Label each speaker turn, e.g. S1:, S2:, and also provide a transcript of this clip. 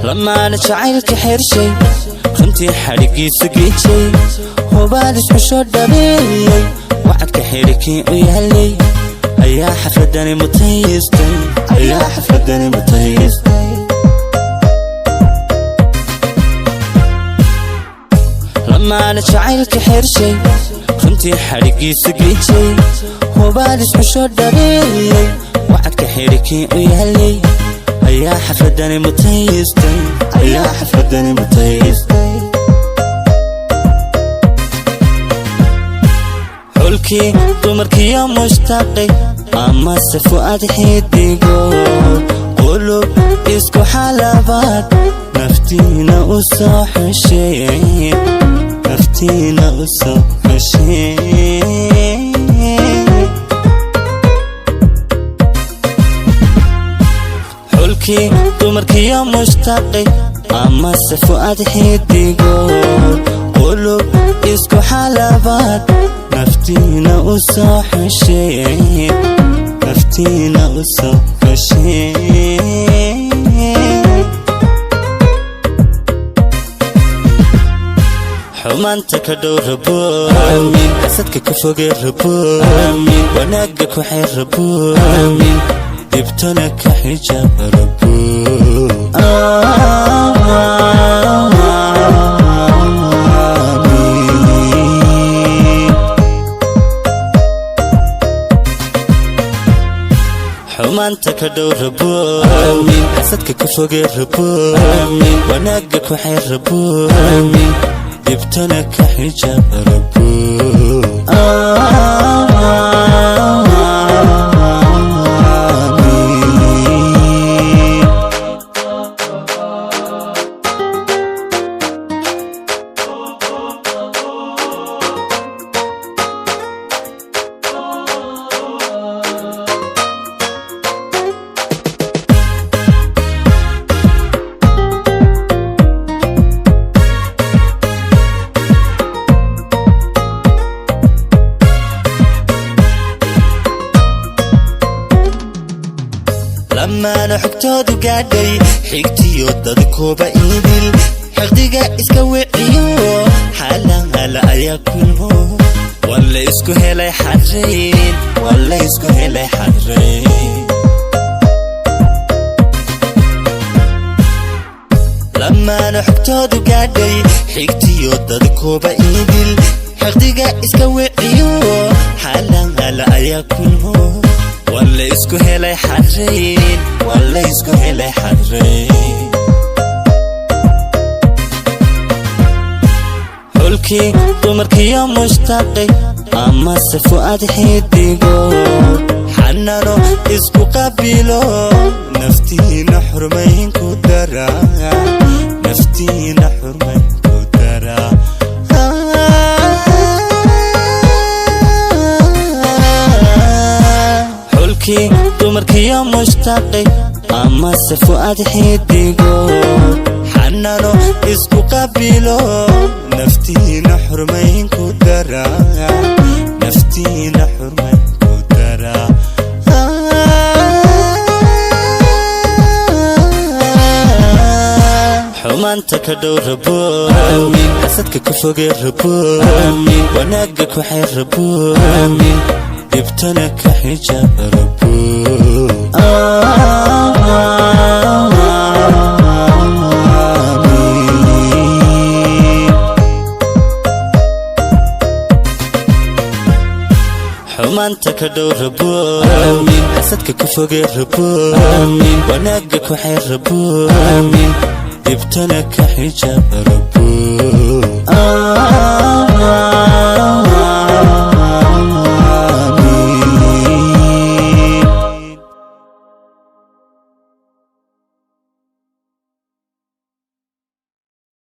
S1: Lamaana jacaylka xershay, runtii xadhigiisu geejay, hubaal isxusho dhabeeyey, wacadka xidhikii u yaalay ayaa xafladani mutaystay, ayaa xafladani mutaystay. Lamaana jacaylka xershay, runtii xadhigiisu geejay, hubaal isxusho dhabeeyey, wacadka xidhikii u yaalay ayaa xafladani mutaystay, ayaa xafladani mutaystay. Xulkii dumarkiyo mushtaqay amase fu'aad xidigo, qulub isku xalabaad, naftiina u soo xesheen, naftiina u soo xesheen. Xulkii dumarkiyo mushtaqay amase fu'aad xidigo, qulub isku xalabaad, naftiina u soo xesheen, naftiina u soo xesheen. Xumaanta ka dhow rabo, xasadka ka fogee rabo, wanaagga ku xeer rabo, dibtana ka xijaab rabo. Xumaanta ka dhow rabo, xasadka ka fogee rabo, wanaagga ku xeer rabo, dibtana ka xijaab rabo. Lamaana xogtoodu gaadhay xigtiyo dadkuba idil, xiqdiga iska wiciyo, xaalahala ayaa kulmo, waa la isku helay xadrayn, waa la isku helay xadrayn. Lamaana xogtoodu gaadhay xigtiyo dadkuba idil, xiqdiga iska wiciyo, xaalahala ayaa kulmo, waa la isku helay xadrayn, waa la isku helay xadrayn. Xulkii dumarkiyo mushtaqay amase fu'aad xidigo, xanano isku qabilo, naftiina xurmayn ku dara, naftiina xurmayn ku dara. Xulkii dumarkiyo mushtaqay amase fu'aad xidigo, xanano isku qabilo, naftiina xurmayn ku dara, naftiina xurmayn ku dara. Xumaanta ka dhow rabo, xasadka ka fogee rabo, wanaagga ku xeer rabo, dibtana ka xijaab rabo. Xumaanta ka dhow rabo, xasadka ka fogee rabo, wanaagga ku xeer rabo, dibtana ka xijaab rabo.